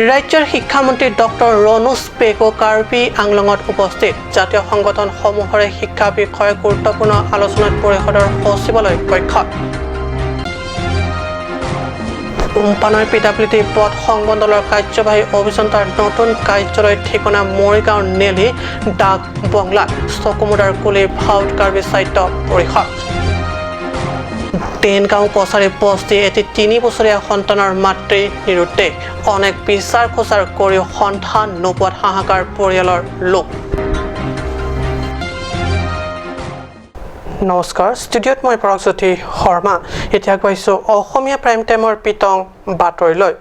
ৰাজ্যৰ শিক্ষামন্ত্ৰী ডক্টৰ ৰণোজ পেগু কাৰ্বি আংলঙত উপস্থিত। জাতীয় সংগঠনসমূহৰে শিক্ষা বিষয়ক গুৰুত্বপূৰ্ণ আলোচনাত পৰিষদৰ সচিবালয় কক্ষত। উমপানৈ পিডাব্লিউডি পথ সংমণ্ডলৰ কাৰ্যবাহী অভিযন্তাৰ নতুন কাৰ্যালয় ঠিকনা মৰিগাঁৱৰ নেলি ডাক বংলাত। চকুমুদাৰ কুলি ভাউত কাৰ্বি সাহিত্য পৰিষদ। টেনগাঁও কছাৰী বস্তি এটি 3 বছৰীয়া সন্তানৰ মাতৃ নিৰুদ্দেশ। অনেক বিচাৰ খোচাৰ কৰিও সন্ধান নোপোৱাত হাহাকাৰ পৰিয়ালৰ লোক। নমস্কাৰ, ষ্টুডিঅ'ত মই পৰাগজ্যোতি শৰ্মা। এতিয়া কৈছোঁ অসমীয়া প্ৰাইম টাইমৰ বিতং বাতৰিলৈ।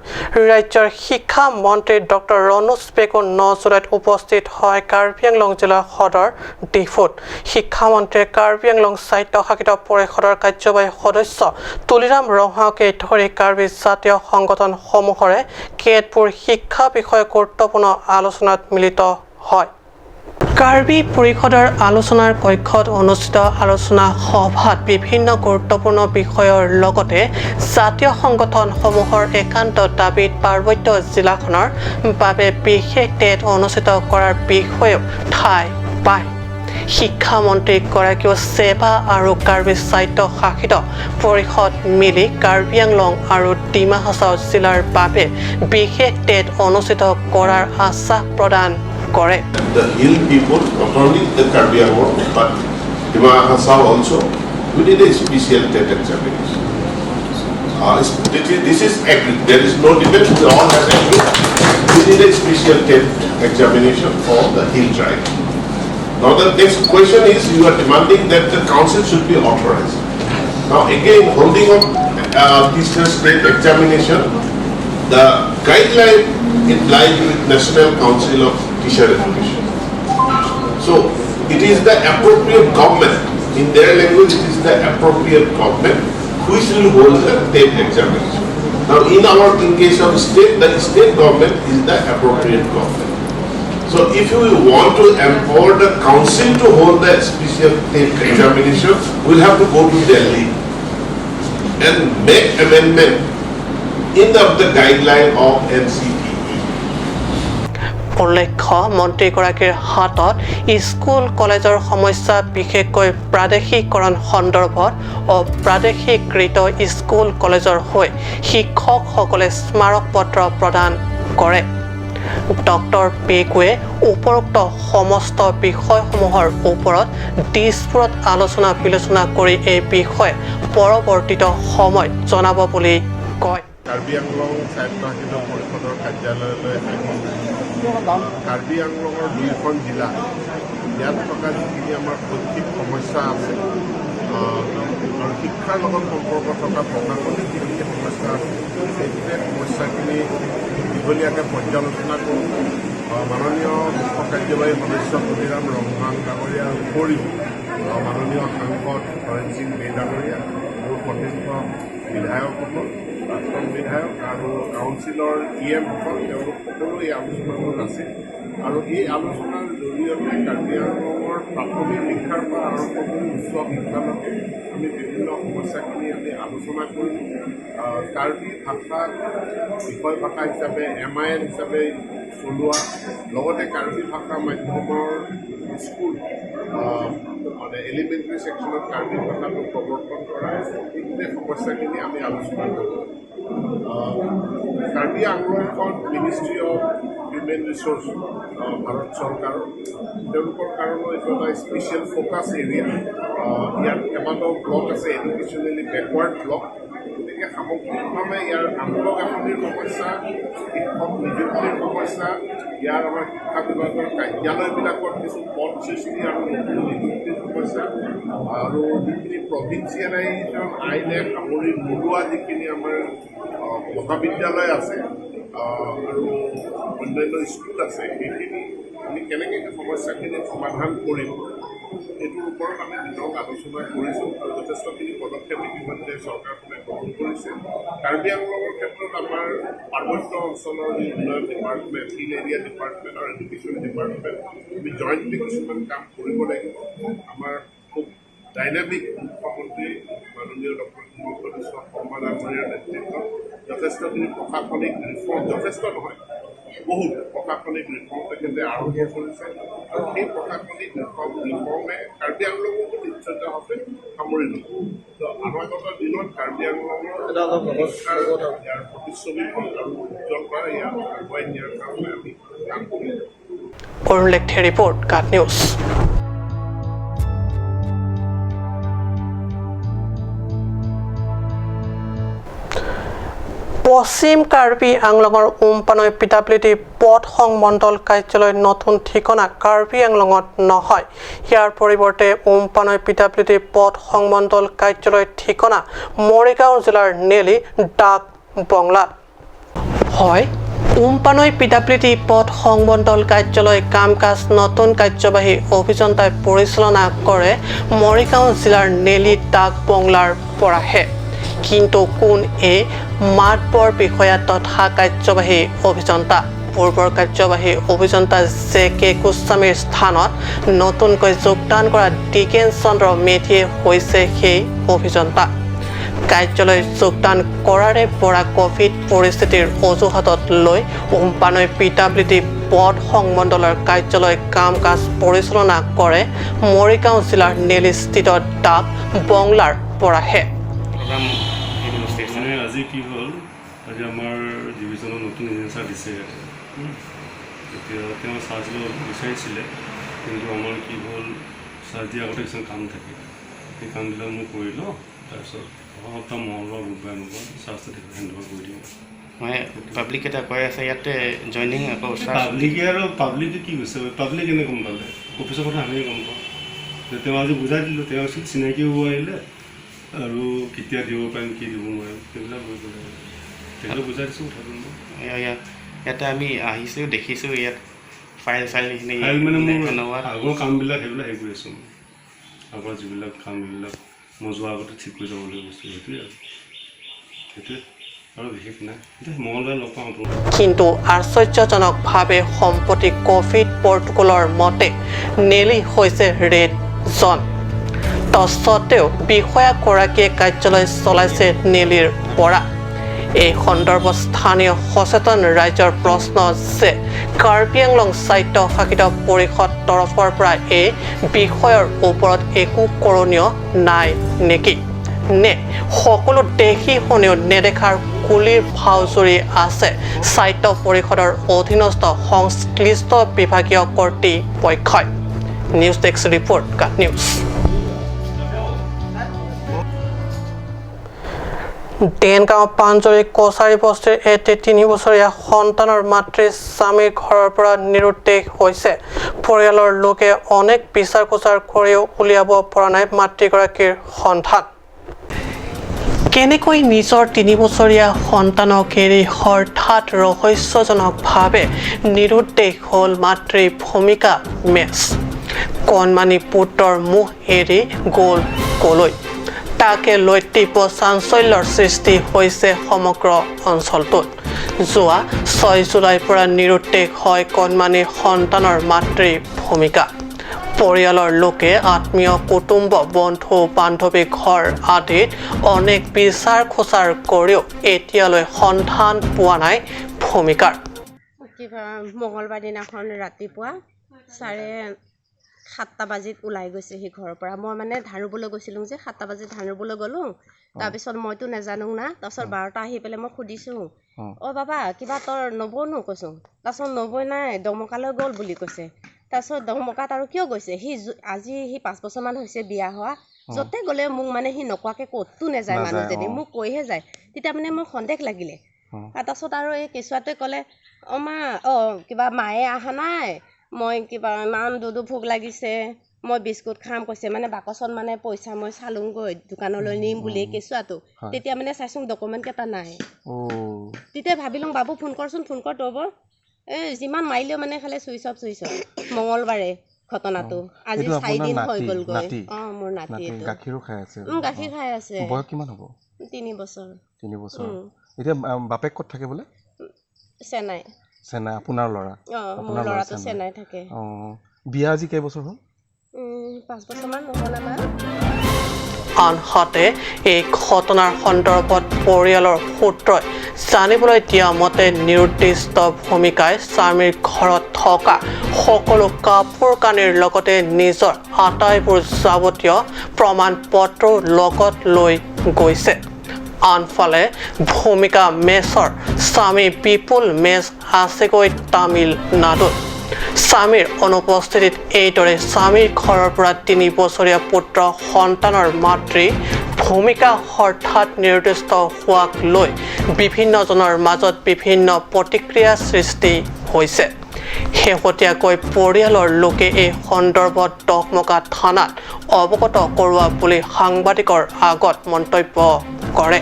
ৰাজ্যৰ শিক্ষা মন্ত্ৰী ডক্টৰ ৰণোজ পেগু 9 জুলাইত উপস্থিত হয় কাৰ্বি আংলং জিলাৰ সদৰ ডিফুত। শিক্ষামন্ত্ৰীয়ে কাৰ্বি আংলং স্বায়ত্তশাসিত পৰিষদৰ কাৰ্যবাহী সদস্য তুলিৰাম ৰংহাংকে ধৰি কাৰ্বি জাতীয় সংগঠনসমূহৰে কেতবোৰ শিক্ষা বিষয়ক গুৰুত্বপূৰ্ণ আলোচনাত মিলিত হয়। কাৰ্বি পৰিষদৰ আলোচনাৰ কক্ষত অনুষ্ঠিত আলোচনা সভাত বিভিন্ন গুৰুত্বপূৰ্ণ বিষয়ৰ লগতে জাতীয় সংগঠনসমূহৰ একান্ত দাবীত পাৰ্বত্য জিলাখনৰ বাবে বিশেষ টেট অনুষ্ঠিত কৰাৰ বিষয়েও ঠাই পায়। শিক্ষামন্ত্ৰীগৰাকীয়েও ছেবা আৰু কাৰ্বি স্বায়ত্তশাসিত পৰিষদ মিলি কাৰ্বি আংলং আৰু ডিমা হাছাও জিলাৰ বাবে বিশেষ টেট অনুষ্ঠিত কৰাৰ আশ্বাস প্ৰদান কৰে। The hill people, not only the Karbi Anglong, but Dima Hasao also, we need a special TET examination. This is agreed, there is no debate, we all have agreed. We need a special TET examination for the hill tribe. Now the next question is, you are demanding that the council should be authorized. Now again, holding of teacher's TET examination, the guideline, it lies with National Council of Teacher Education. So it is the appropriate government, in their language, it is the appropriate government which will hold the TET examination. Now in case of state, the state government is the appropriate government. So if we want to empower the council to hold the special TET examination, we'll have to go to Delhi and make amendment in the guideline of NCTE. উল্লেখ্য, মন্ত্ৰীগৰাকীৰ হাতত school কলেজৰ সমস্যা, বিশেষকৈ প্ৰাদেশিকৰণ সন্দৰ্ভত অপ্ৰাদেশীকৃত school কলেজৰ হৈ শিক্ষকসকলে স্মাৰক পত্ৰ প্ৰদান কৰে। ডক্টৰ পেগুৱে উপৰোক্ত সমস্ত বিষয়সমূহৰ ওপৰত দিছপুৰত আলোচনা বিলোচনা কৰি এই বিষয়ে পৰৱৰ্তীত সময়ত জনাব বুলি কয়। কাৰ্বি আংলং স্বায়ত্তশাসিত পৰিষদৰ কাৰ্যালয়লৈ আহি কাৰ্বি আংলঙৰ দুয়োখন জিলা, ইয়াত থকা যিখিনি আমাৰ শৈক্ষিক সমস্যা আছে আৰু শিক্ষাৰ লগত সম্পৰ্ক থকা প্ৰশাসনিক যিখিনি সমস্যা আছে, সেই গোটেই সমস্যাখিনি দীঘলীয়াকৈ পৰ্যালোচনা কৰোঁ। মাননীয় মুখ্য কাৰ্যবাহী সদস্য তুলিৰাম ৰংহাং ডাঙৰীয়াৰ উপৰিও মাননীয় সাংসদ হৰেণ সিং বে ডাঙৰীয়া, মোৰ সতীৰ্থ বিধায়কসকল, প্ৰাক্তন বিধায়ক আৰু কাউন্সিলৰ ই এমসকল, তেওঁলোক সকলো এই আলোচনাত আছিল। আৰু এই আলোচনাৰ জৰিয়তে কাৰ্বি আংলঙৰ প্ৰাথমিক শিক্ষাৰ পৰা আৰম্ভ কৰি উচ্চ শিক্ষালৈকে আমি বিভিন্ন সমস্যাখিনি আমি আলোচনা কৰিলোঁ। কাৰ্বি ভাষাক বিষয় ভাষা হিচাপে, এমআইএল হিচাপে চলোৱা, লগতে কাৰ্বি ভাষা মাধ্যমৰ স্কুল, মানে এলিমেণ্টেৰী ছেকশ্যনত কাৰ্বি ভাষাটো প্ৰৱৰ্তন কৰা, এই গোটেই সমস্যাখিনি আমি আলোচনা কৰিলোঁ। Karbi আংলংখন ministry of human resource, Bharat চৰকাৰৰ, তেওঁলোকৰ কাৰণেও এইটো এটা স্পেচিয়েল ফ'কাছ এৰিয়া। ইয়াত কেইবাটাও ব্লক আছে, এডুকেশ্যনেলি বেকৱাৰ্ড ব্লক। গতিকে সামগ্ৰিকভাৱে ইয়াৰ আন্তঃগাঁথনিৰ সমস্যা, শিক্ষক নিযুক্তিৰ সমস্যা, ইয়াৰ আমাৰ শিক্ষা বিভাগৰ কাৰ্যালয়বিলাকত কিছু পদ সৃষ্টি আৰু নতুন নিযুক্তিৰ সমস্যা আৰু যিখিনি প্ৰভিঞ্চিয়েলাইজেশ্যন আইনে সামৰি নোলোৱা যিখিনি আমাৰ মহাবিদ্যালয় আছে আৰু অন্যান্য স্কুল আছে, সেইখিনি আমি কেনেকৈ সেই সমস্যাখিনি সমাধান কৰিম, এইটোৰ ওপৰত আমি বিতং আলোচনা কৰিছোঁ আৰু যথেষ্টখিনি পদক্ষেপ ইতিমধ্যে চৰকাৰখনে গ্ৰহণ কৰিছে। কাৰ্বি আংলঙৰ ক্ষেত্ৰত আমাৰ পাৰ্বত্য অঞ্চলৰ যি উন্নয়ন ডিপাৰ্টমেণ্ট, হিল এৰিয়া ডিপাৰ্টমেণ্ট আৰু এডুকেশ্যন ডিপাৰ্টমেণ্ট, আমি জইণ্টলি কিছুমান কাম কৰিব লাগিব। আমাৰ খুব ডাইনামিক মুখ্যমন্ত্ৰী মাননীয় ডক্টৰ হিমন্ত বিশ্ব শৰ্মা ডাঙৰীয়াৰ নেতৃত্বত যথেষ্টখিনি প্ৰশাসনিক ৰিফৰ্ম, যথেষ্ট নহয় বহুত প্ৰশাসনিক ৰিফৰ্ম তেখেতে আৰম্ভ কৰিছে আৰু সেই প্ৰশাসনিক ৰিফৰ্মে কাৰ্বি আংলঙকো নিশ্চিতভাৱে সামৰি ল'ব। তো অনাগত দিনত কাৰ্বি আংলঙৰ ইয়াৰ প্ৰতিচ্ছবিখন আৰু উজ্জ্বল কৰা, ইয়াক আগুৱাই নিয়াৰ কাৰণে আমি কাম কৰিম। অৰুণ লেখথে ৰিপৰ্ট, কাট নিউজ। পশ্চিম কাৰ্বি আংলঙৰ উমপানৈ পিডাব্লিউডি পথ সংমণ্ডল কাৰ্যালয়ৰ নতুন ঠিকনা কাৰ্বি আংলঙত নহয়। ইয়াৰ পৰিৱৰ্তে উমপানৈ পিডাব্লিউডি পথ সংমণ্ডল কাৰ্যালয়ৰ ঠিকনা মৰিগাঁও জিলাৰ নেলি ডাক বংলাত হয়। উমপানৈ পিডাব্লিউডি পথ সংমণ্ডল কাৰ্যালয় কাম কাজ নতুন কাৰ্যবাহী অভিযন্তাই পৰিচালনা কৰে মৰিগাঁও জিলাৰ নেলি ডাক বংলাৰ পৰাহে। কিন্তু কোন এই মাতবৰ বিষয়া তথা কাৰ্যবাহী অভিযন্তা? পূৰ্বৰ কাৰ্যবাহী অভিযন্তা জে কে গোস্বামীৰ স্থানত নতুনকৈ যোগদান কৰা দিগেন চন্দ্ৰ মেধিয়ে হৈছে সেই অভিযন্তা। কাৰ্যালয়ত যোগদান কৰাৰে পৰা কভিড পৰিস্থিতিৰ অজুহাতত লৈ উমপানৈ পিডাব্লিউডি পথ সংমণ্ডলৰ কাৰ্যালয় কাম কাজ পৰিচালনা কৰে মৰিগাঁও জিলাৰ নেলিস্থিত ডাক বংলাৰ পৰাহে। মানে আজি কি হ'ল, আজি আমাৰ ডিভিজনৰ নতুন ইঞ্জিনিয়াৰ দিছে ইয়াতে। এতিয়া তেওঁ চাৰ্জ ল'ব বিচাৰিছিলে, কিন্তু আমাৰ কি হ'ল, চাৰ্জ দিয়াৰ আগতে কিছুমান কাম থাকে, সেই কামবিলাক মই কৰি লওঁ, তাৰপিছত অহা সপ্তাহ মঙলবাৰ বুধবাৰ এনেকুৱা চাৰ্জটো হেণ্ড অভাৰ কৰি দিওঁ। মানে পাব্লিক এটা কৈ আছে ইয়াতে জইনিং আকৌ পাব্লিকে আৰু পাব্লিকে কি কৈছে, পাব্লিক কেনে গম পালে? অফিচৰ কথা আমিয়ে গম পাওঁ। তেওঁ আজি বুজাই দিলোঁ, তেওঁ চিনাকি হ'ব আহিলে আৰু কেতিয়া দিব পাৰিম কি দিব নোৱাৰিম সেইবিলাক হৈ গ'লে তেখেতক বুজাই দিছোঁ কথাটো মই। ইয়াতে আমি আহিছোঁ, দেখিছোঁ ইয়াত ফাইল চাইল এইখিনি ফাইল মানে মোৰ আগৰ কামবিলাক সেইবিলাক হেৰি কৰি আছোঁ মই। আগৰ যিবিলাক কাম সেইবিলাক মই যোৱাৰ আগতে ঠিক কৰি যাবলৈ কৈছোঁ, সেইটোৱে আৰু সেইটোৱে আৰু বিশেষ নাই। এতিয়া মঙলবাৰে লগ পাওঁ আপোনাক। কিন্তু আশ্চৰ্যজনকভাৱে সম্প্ৰতি কভিড প্ৰট'কলৰ মতে নেলি হৈছে ৰেড জ'ন। তৎসত্ত্বেও বিষয়াগৰাকীয়ে কাৰ্যালয় চলাইছে নেলিৰ পৰা। এই সন্দৰ্ভত স্থানীয় সচেতন ৰাইজৰ প্ৰশ্ন যে কাৰ্বি আংলং স্বায়ত্তশাসিত পৰিষদ তৰফৰ পৰা এই বিষয়ৰ ওপৰত একো কৰণীয় নাই নেকি, নে সকলো দেখি শুনিও নেদেখাৰ কুলিৰ ভাও জুৰি আছে স্বায়ত্ত পৰিষদৰ অধীনস্থ সংশ্লিষ্ট বিভাগীয় কৰ্তৃপক্ষই? নিউজ ডেস্ক ৰিপৰ্ট, কাট নিউজ। দেনগাঁও পাঞ্জৰী কছাৰী বস্তিৰ এটি 3 বছৰীয়া সন্তানৰ মাতৃ স্বামীৰ ঘৰৰ পৰা নিৰুদ্দেশ হৈছে। পৰিয়ালৰ লোকে অনেক বিচাৰ খোচাৰ কৰিও উলিয়াব পৰা নাই মাতৃগৰাকীৰ সন্ধান। কেনেকৈ নিজৰ 3 বছৰীয়া সন্তানক এৰি হঠাৎ ৰহস্যজনকভাৱে নিৰুদ্দেশ হ'ল মাতৃ ভূমিকা মেচ? কণমানি পুত্ৰৰ মোহ এৰি গ'ল কলৈ? তাকে লৈ তীব্ৰ চাঞ্চল্যৰ সৃষ্টি হৈছে সমগ্ৰ অঞ্চলটোত। যোৱা 6 জুলাইৰ পৰা নিৰুদ্দেশ হয় কণমানি সন্তানৰ মাতৃ ভূমিকা। পৰিয়ালৰ লোকে আত্মীয় কুটুম্ব বন্ধু বান্ধৱী ঘৰ আদিত অনেক বিচাৰ খোচাৰ কৰিও এতিয়ালৈ সন্ধান পোৱা নাই ভূমিকাৰ। কিবা মঙলবাৰ দিনাখন ৰাতিপুৱা 7:30 বাজিত ওলাই গৈছে সি ঘৰৰ পৰা। মই মানে ধান ৰুবলৈ গৈছিলোঁ যে, 7টা বাজিত ধান ৰুবলৈ গ'লোঁ। তাৰপিছত মইতো নাজানো না, তাৰপিছত 12টা আহি পেলাই মই সুধিছোঁ, অ' বাবা কিবা তোৰ নবৌনো কৈছোঁ। তাৰপিছত নবৌ নাই, দমকালৈ গ'ল বুলি কৈছে। তাৰপিছত দমকাত আৰু কিয় গৈছে সি? আজি সি 5 বছৰমান হৈছে বিয়া হোৱা, য'তে গ'লে মোক মানে সি নকোৱাকৈ ক'তো নাযায়, মানুহজনী মোক কৈহে যায়। তেতিয়া মানে মোৰ সন্দেহ লাগিলে। তাৰপিছত আৰু এই কেঁচুৱাটোৱে ক'লে, অ' মা, অ' কিবা মায়ে অহা নাই, মই কিবা ইমান দুদু ভোক লাগিছে, মই বিস্কুট খাম কৈছে। মানে বাকচত মানে পইচা মই চালোঁগৈ দোকানলৈ নিম বুলি কেঁচুৱাটো, তেতিয়া মানে চাইছোঁ ডকুমেণ্ট কেইটা নাই। তেতিয়া ভাবিলোঁ বাবু ফোন কৰচোন, ফোন কৰ তই বৰ। এই যিমান মাৰিলেও মানে খালি চুইচ অফ চুইচ অফ। মঙলবাৰে ঘটনাটো, আজি 4 দিন হৈ গ'লগৈ। অঁ, মোৰ নাতি এইটো গাখীৰো খাই আছে। গাখীৰ খাই আছে। বয়স কিমান হ'ব? 3 বছৰ। 3 বছৰ। এতিয়া বাপেক ক'ত থাকে বোলে? চেন্নাই। চেন্নাই। আপোনাৰ ল'ৰা? অঁ, মোৰ ল'ৰাটো চেন্নাই থাকে। অঁ, বিয়া আজি কেইবছৰ হ'ল? 5 বছৰমান নহ'ল আমাৰ। আনহাতে এই ঘটনাৰ সন্দৰ্ভত পৰিয়ালৰ সূত্ৰই জানিবলৈ দিয়া মতে নিৰুদ্দিষ্ট ভূমিকাই স্বামীৰ ঘৰত থকা সকলো কাপোৰ কানিৰ লগতে নিজৰ আটাইবোৰ যাৱতীয় প্ৰমাণ পত্ৰ লগত লৈ গৈছে। আনফালে ভূমিকা মেছৰ স্বামী বিপুল মেছ আছেগৈ তামিলনাডুত। স্বামীৰ অনুপস্থিতিত এইদৰে স্বামীৰ ঘৰৰ পৰা 3 বছৰীয়া পুত্ৰ সন্তানৰ মাতৃ ভূমিকা হঠাৎ নিৰুদ্দিষ্ট হোৱাক লৈ বিভিন্নজনৰ মাজত বিভিন্ন প্ৰতিক্ৰিয়া সৃষ্টি হৈছে। শেহতীয়াকৈ পৰিয়ালৰ লোকে এই সন্দৰ্ভত দকমকা থানাত অৱগত কৰোৱা বুলি সাংবাদিকৰ আগত মন্তব্য কৰে।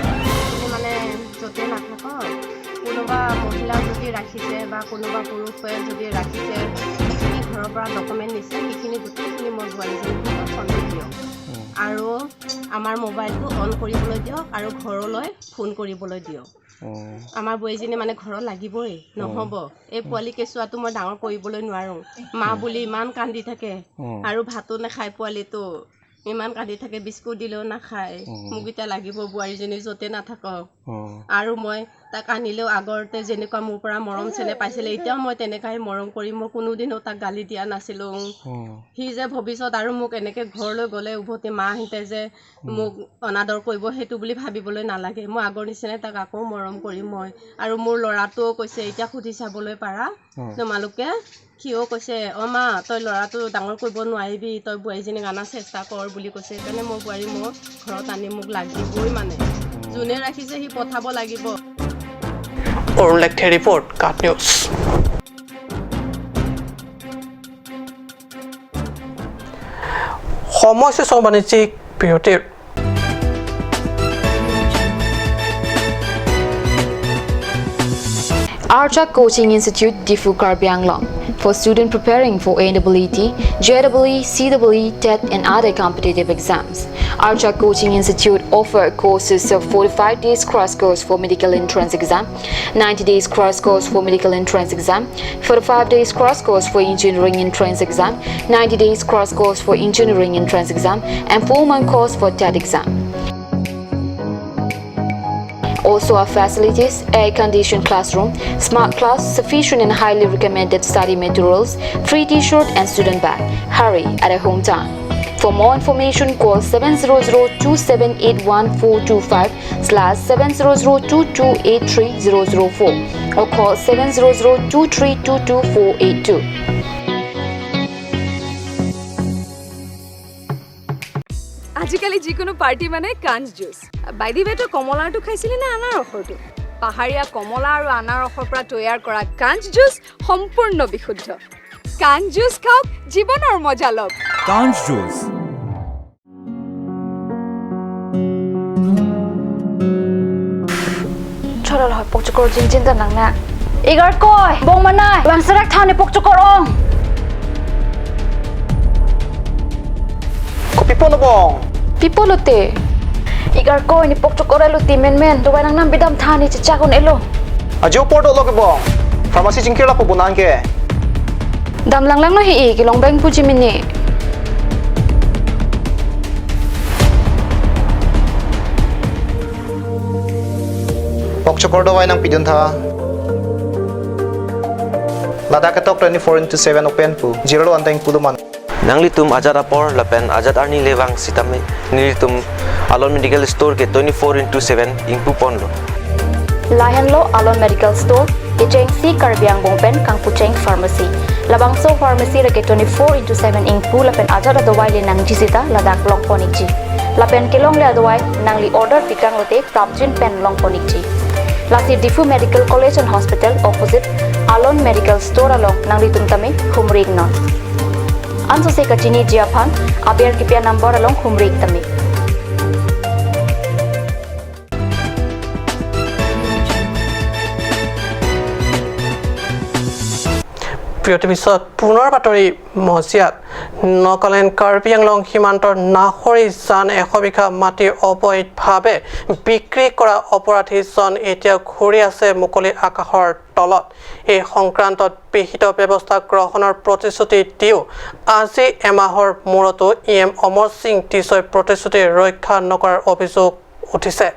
মানে য'তে নাথাকক কোনোবা মহিলা যদি ৰাখিছে বা কোনোবা পুৰুষে যদি ৰাখিছে, যিখিনি ঘৰৰ পৰা ডকুমেণ্ট নিছে সেইখিনি গোটেইখিনি মই বোৱাৰীজনীৰ হাতত সন্দেহ দিয়ক আৰু আমাৰ মোবাইলটো অন কৰিবলৈ দিয়ক আৰু ঘৰলৈ ফোন কৰিবলৈ দিয়ক। আমাৰ বোৱাৰীজনী মানে ঘৰত লাগিবই, নহ'ব এই পোৱালি কেঁচুৱাটো মই ডাঙৰ কৰিবলৈ নোৱাৰোঁ। মা বুলি ইমান কান্দি থাকে আৰু ভাতো নাখায়, পোৱালিটো ইমান কান্দি থাকে, বিস্কুট দিলেও নাখায়। মোক এতিয়া লাগিব বোৱাৰীজনী য'তে নাথাকক। আৰু মই তাক আনিলেও আগতে যেনেকুৱা মোৰ পৰা মৰম চেনেহ পাইছিলে এতিয়াও মই তেনেকুৱাই মৰম কৰি মই কোনোদিনো তাক গালি দিয়া নাছিলোঁ। সি যে ভৱিষ্যত আৰু মোক এনেকৈ ঘৰলৈ গ'লে উভতি মাহঁতে যে মোক অনাদৰ কৰিব সেইটো বুলি ভাবিবলৈ নালাগে। মই আগৰ নিচিনাই তাক আকৌ মৰম কৰিম মই। আৰু মোৰ ল'ৰাটোও কৈছে এতিয়া সুধি চাবলৈ পাৰা তোমালোকে, সিও কৈছে অ মা তই ল'ৰাটো ডাঙৰ কৰিব নোৱাৰিবি, তই বোৱাৰীজনীক অনা চেষ্টা কৰ বুলি কৈছে। সেইকাৰণে মোৰ বোৱাৰী মোৰ ঘৰত আনি মোক লাগিবই, মানে যোনে ৰাখিছে সি পঠাব লাগিব। অৰুণ লেখথে ৰিপৰ্ট, কাট নিউজ। সময় হৈছে বাণিজ্যিক বিৰতিৰ। Archa Coaching Institute, Diphu Karbi Anglong, for students preparing for AEET, JEE, CEE, TET and other competitive exams. Archa Coaching Institute offer courses of 45 days cross course for medical entrance exam, 90 days cross course for medical entrance exam, 45 days cross course for engineering entrance exam, 90 days cross course for engineering entrance exam and 4-month course for TET exam. Also our facilities, air-conditioned classroom, smart class, sufficient and highly recommended study materials, free t-shirt and student bag. Hurry at a home time. For more information, call 700-278-1425 /700-228-3004 or call 700-232-2482. আজিকালি যিকোনো party মানে কাঞ্চ juice. By the ৱে, তই কমলাৰটো খাইছিলি নে আনাৰসৰটো? পাহাৰীয়া কমলা আৰু আনাৰসৰ পৰা তৈয়াৰ কৰা কাঞ্চ জুচ সম্পূৰ্ণ বিশুদ্ধ। কাঞ্চ জুচ খাওক, জীৱনৰ মজা লওক। কাঞ্চ জুচ। চল হয় পকচকৰ জিন জিন নাংনা ইগাৰ কয় বং মানাই বাংসাৰাক থানে পকচকৰ অং Pipo bong. Pipo lote. Igar ko ni pokchok ora lo ti men men do nang nam bidam thani chi chakon elo. Ajo porto log bong. Pharmacy jingkira po bunan ke. Dam lang lang no hi ki long bang puji mini. Pokchok do nang pidun tha. Ladakh tok 24/7 open pu. Zero anteng puluman. Nanglitum Azad apor lapen Azad arni lewang sitame nilitum Alon Medical Store ke 24/7 ingpu ponlo. Lahenlo Alon Medical Store ke Chengsi Karbiang Bongpen Kangpucheng Pharmacy. Labangso Pharmacy rake 24/7 ingpu lapen Azad adawai le nangjisita Ladakh longponikji. Lapen kelong le adawai nangli order pikang lote prapjin pen longponikji. Lasi Diphu Medical College and Hospital opposite Alon Medical Store along nanglitum tame humrig non. Anso se kachini jiaphan aber kipya number along humrik tame. প্ৰিয় পিছত পুনৰ বাতৰি মজিয়াত নগালেণ্ড কাৰ্বি আংলং সীমান্তৰ নাহৰি জান 100 বিঘা মাটি অবৈধভাৱে বিক্ৰী কৰা অপৰাধীজন এতিয়া ঘূৰি আছে মুকলি আকাশৰ তলত। এই সংক্ৰান্তত বিহিত ব্যৱস্থা গ্ৰহণৰ প্ৰতিশ্ৰুতি দিও আজি এমাহৰ মূৰতো ই এম অমৰ সিং টিছই প্ৰতিশ্ৰুতি ৰক্ষা নকৰাৰ অভিযোগ উঠিছে।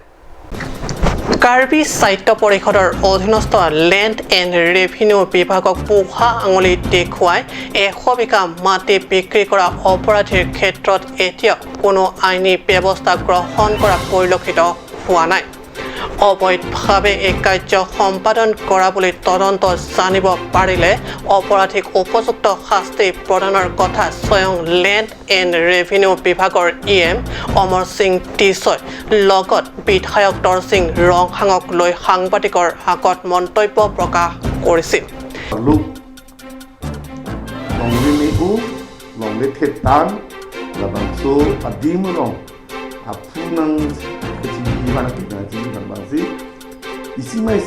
কাৰ্বি সাহিত্য পৰিষদৰ অধীনস্থ লেণ্ড এণ্ড ৰেভিনিউ বিভাগক পোহা আঙুলি দেখুৱাই 100 বিঘা মাটি বিক্ৰী কৰা অপৰাধীৰ ক্ষেত্ৰত এতিয়া কোনো আইনী ব্যৱস্থা গ্ৰহণ কৰা পৰিলক্ষিত হোৱা নাই। অবৈধভাৱে এই কাৰ্য সম্পাদন কৰা বুলি তদন্ত জানিব পাৰিলে অপৰাধীক উপযুক্ত শাস্তি প্ৰদানৰ কথা স্বয়ং লেণ্ড এণ্ড ৰেভিনিউ বিভাগৰ ই এম অমৰ সিং টিছই লগত বিধায়ক দৰসিং ৰংহাঙক লৈ সাংবাদিকৰ আগত মন্তব্য প্ৰকাশ কৰিছিল। Isi mai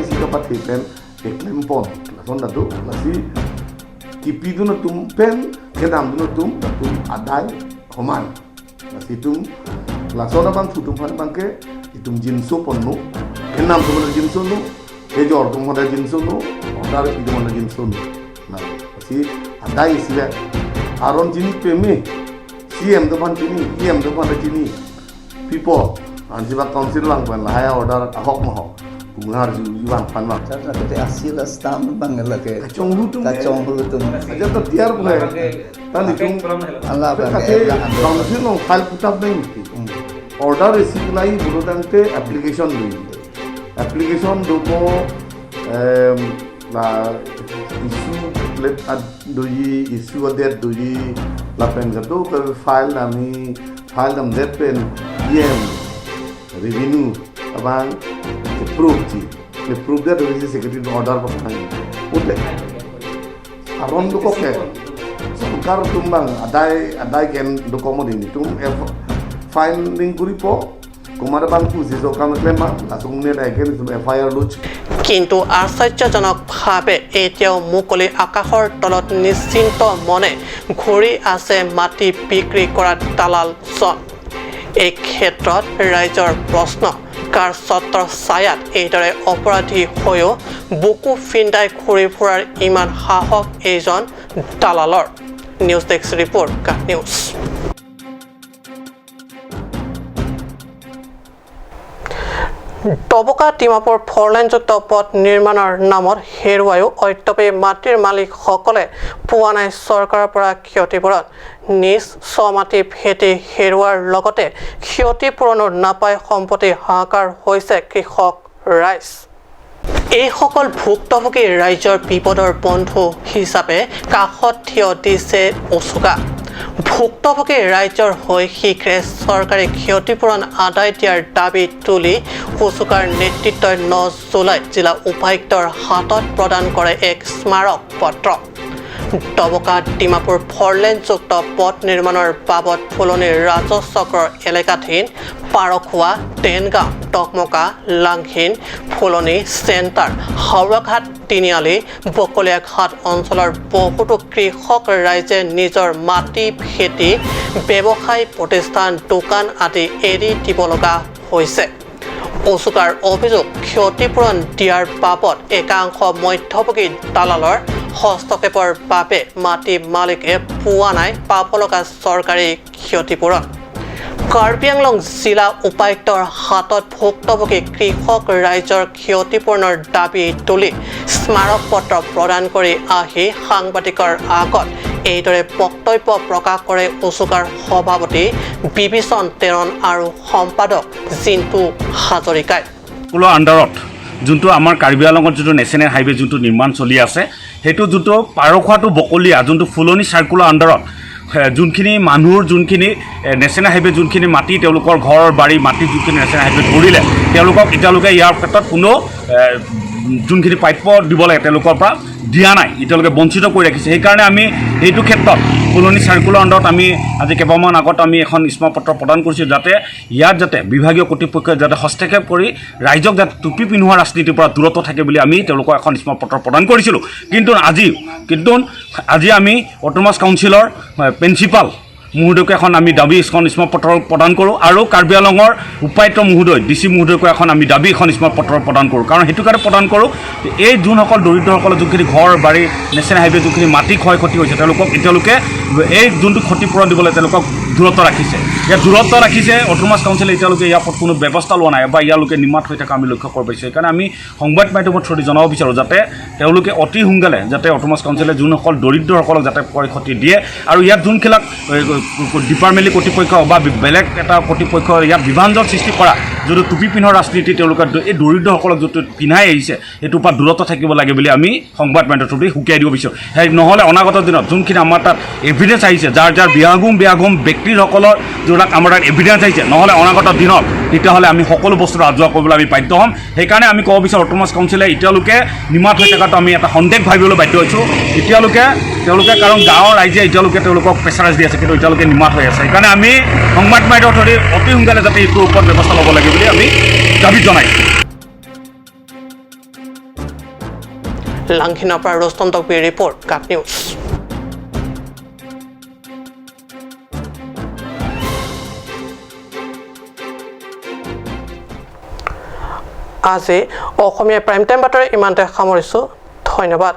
si dapat pen eklempon lason dadu lasi kipi du na tum pen kedam du na tum tum adai homan lasi tum lason abang futum phan bangke itum jinso ponnu kenam tum na jinso nu ejor tum na jinso nu order idum na jinso nu na lasi adai isile aron jini pemi cm do phan chini em do phan chini people anjiba council lang ban lahaya order ahok mahok kumlar ju iwan pan mak te asil astam bangla ke chonghu tum aja to tiar bule tani tum Allah bang council no file put up nahi order receive lai burudangte application dui application dobo la issue let ad dui issue adet dui la pen jado file nami file dam det pen em revenue abang proof ji the proof that is secretary order pakai ute aron do koke sarkar tumbang adai adai ken do komodini tum filing kuripo kumar bang puji jo kam klema lasung ne again FIR lodge. কিন্তু আশ্চৰ্যজনকভাৱে এতিয়াও মুকলি আকাশৰ তলত নিশ্চিন্ত মনে ঘূৰি আছে মাটি বিক্ৰী কৰা দালালজন। এই ক্ষেত্ৰত ৰাইজৰ প্ৰশ্ন, কাৰ ছত্ৰ ছায়াত এইদৰে অপৰাধী হৈও বুকু ফিন্দাই ঘূৰি ফুৰাৰ ইমান সাহস এইজন দালালৰ? নিউজ ডেস্ক ৰিপৰ্ট, কা নিউজ। ডবকা ডিমাপুৰ ফৰলাইনযুক্ত পথ নিৰ্মাণৰ নামত হেৰুৱায়ো অদ্যপি মাটিৰ মালিকসকলে পোৱা নাই চৰকাৰৰ পৰা ক্ষতিপূৰণ। নিজ স্বমাটি ভেটি হেৰুৱাৰ লগতে ক্ষতিপূৰণো নাপাই সম্পত্তি হাহাকাৰ হৈছে কৃষক ৰাইজ। এইসকল ভুক্তভোগী ৰাইজৰ বিপদৰ বন্ধু হিচাপে কাষত থিয় দিছে অচুকা। ভুক্তভোগী ৰাইজৰ হৈ শীঘ্ৰে চৰকাৰী ক্ষতিপূৰণ আদায় দিয়াৰ দাবী তুলি অচুকাৰ নেতৃত্বই 9 জুলাইত জিলা উপায়ুক্তৰ হাতত প্ৰদান কৰে এক স্মাৰক পত্ৰ। ডবকা ডিমাপুৰ ফৰলেনযুক্ত পথ নিৰ্মাণৰ বাবদ ফুলনি ৰাজহ চক্ৰৰ এলেকাধীন পাৰখোৱা, টেনগাঁও, টকমকা, লাংহিন, ফুলনি চেণ্টাৰ, হাওৰাঘাট তিনিআলি, বকলীয়াঘাট অঞ্চলৰ বহুতো কৃষক ৰাইজে নিজৰ মাটি, খেতি, ব্যৱসায় প্ৰতিষ্ঠান, দোকান আদি এৰি দিব লগা হৈছে। অচুকাৰ অভিযোগ, ক্ষতিপূৰণ দিয়াৰ বাবদ একাংশ মধ্যভোগী দালালৰ হস্তক্ষেপৰ বাবে মাটি মালিকে পোৱা নাই পাব লগা চৰকাৰী ক্ষতিপূৰণ। কাৰ্বি আংলং জিলা উপায়ুক্তৰ হাতত ভুক্তভোগী কৃষক ৰাইজৰ ক্ষতিপূৰণৰ দাবী তুলি স্মাৰক পত্ৰ প্ৰদান কৰি আহি সাংবাদিকৰ আগত এইদৰে বক্তব্য প্ৰকাশ কৰে অচুকাৰ সভাপতি বিভীষণ তেৰণ আৰু সম্পাদক জিন্তু হাজৰিকাই। আণ্ডাৰত যোনটো আমাৰ কাৰ্বি আংলঙত যোনটো নেশ্যনেল হাইৱে যোনটো নিৰ্মাণ চলি আছে, সেইটো যোনটো পাৰখোৱাটো বকলীয়া যোনটো ফুলনি চাৰ্কুলৰ আণ্ডাৰত যোনখিনি মানুহৰ যোনখিনি নেশ্যনেল হাইৱে যোনখিনি মাটি তেওঁলোকৰ ঘৰ বাৰী মাটি যোনখিনি নেশ্যনেল হাইৱেত পৰিলে তেওঁলোকক এতিয়ালৈকে ইয়াৰ ক্ষেত্ৰত কোনো যোনখিনি প্ৰাপ্য দিব লাগে তেওঁলোকৰ পৰা দিয়া নাই, এতিয়ালৈকে বঞ্চিত কৰি ৰাখিছে। সেইকাৰণে আমি সেইটো ক্ষেত্ৰত ফুলনি চাৰ্কুলাৰ আণ্ডাৰত আমি আজি কেইবামান আগত আমি এখন স্মাৰকপত্ৰ প্ৰদান কৰিছোঁ, যাতে ইয়াত যাতে বিভাগীয় কৰ্তৃপক্ষই যাতে হস্তক্ষেপ কৰি ৰাইজক যাতে টুপি পিন্ধোৱা ৰাজনীতিৰ পৰা দূৰত্ব থাকে বুলি আমি তেওঁলোকক এখন স্মাৰকপত্ৰ প্ৰদান কৰিছিলোঁ। কিন্তু আজি আমি অট'নমাছ কাউন্সিলৰ প্ৰিন্সিপাল মহোদয়কো এখন আমি দাবী এখন স্মাৰকপত্ৰ প্ৰদান কৰোঁ আৰু কাৰ্বি আংলঙৰ উপায়ুক্ত মহোদয় ডি চি মহোদয়কো এখন আমি দাবী এখন স্মাৰকপত্ৰ প্ৰদান কৰোঁ। কাৰণ সেইটো কাৰণে প্ৰদান কৰোঁ, এই যোনসকল দৰিদ্ৰসকলৰ যোনখিনি ঘৰ বাৰী নেশ্যনেল হাইৱে যোনখিনি মাটি ক্ষয় ক্ষতি হৈছে তেওঁলোকক এতিয়ালৈকে এই যোনটো ক্ষতিপূৰণ দিবলৈ তেওঁলোকক দূৰত্ব ৰাখিছে। ইয়াত দূৰত্ব ৰাখিছে অট'নমাছ কাউন্সিলে এতিয়ালৈকে ইয়াৰ ওপৰত কোনো ব্যৱস্থা লোৱা নাই বা ইয়ালৈকে নিমাত হৈ থকা আমি লক্ষ্য কৰিব পাৰিছোঁ। সেইকাৰণে আমি সংবাদ মাধ্যমৰ থ্ৰুদি জনাব বিচাৰোঁ যাতে তেওঁলোকে অতি সোনকালে যাতে অট'নমাছ কাউন্সিলে যোনসকল দৰিদ্ৰসকলক যাতে ক্ষয় ক্ষতি দিয়ে আৰু ইয়াত যোনবিলাক ডিপাৰ্টমেণ্ট কৰ্তৃপক্ষ বা বেলেগ এটা কৰ্তৃপক্ষ ইয়াত বিভাজন সৃষ্টি কৰা যিটো টুপি পিন্ধৰ ৰাজনীতি তেওঁলোকে এই দৰিদ্ৰসকলক যিটো পিন্ধাই আহিছে সেইটোৰ পৰা দূৰত্ব থাকিব লাগে বুলি আমি সংবাদ মাধ্যমৰ থ্ৰুদি সুকীয়াই দিব বিচাৰোঁ। সেই নহ'লে অনাগত দিনত যোনখিনি আমাৰ তাত এভিডেঞ্চ আহিছে, যাৰ যাৰ বিয়াগুম ব্যক্তিসকলৰ যিবিলাক আমাৰ তাত এভিডেঞ্চ আহিছে, নহ'লে অনাগত দিনত তেতিয়াহ'লে আমি সকলো বস্তু ৰাজহুৱা কৰিবলৈ আমি বাধ্য হ'ম। সেইকাৰণে আমি ক'ব বিচাৰোঁ অট'নমাছ কাউন্সিলে এতিয়ালৈকে নিমাত হৈ থকাটো আমি এটা সন্দেহ ভাবিবলৈ বাধ্য হৈছোঁ। এতিয়ালৈকে তেওঁলোকে কাৰণ গাঁৱৰ ৰাইজে এতিয়ালৈকে তেওঁলোকক প্ৰেছাৰাইজ দি আছে, কিন্তু এতিয়ালৈকে নিমাত হৈ আছে। সেইকাৰণে আমি সংবাদ মাধ্যমৰ থ্ৰুদি অতি সোনকালে যাতে এইটোৰ ওপৰত ব্যৱস্থা ল'ব লাগে বুলি আমি দাবী জনাইছোঁ। লাংহিনৰ পৰা ৰস্তম টকবিৰ ৰিপৰ্ট, কাট নিউজ। আজি অসমীয়া প্ৰাইম টাইম বাতৰি ইমানতে সামৰিছোঁ। ধন্যবাদ।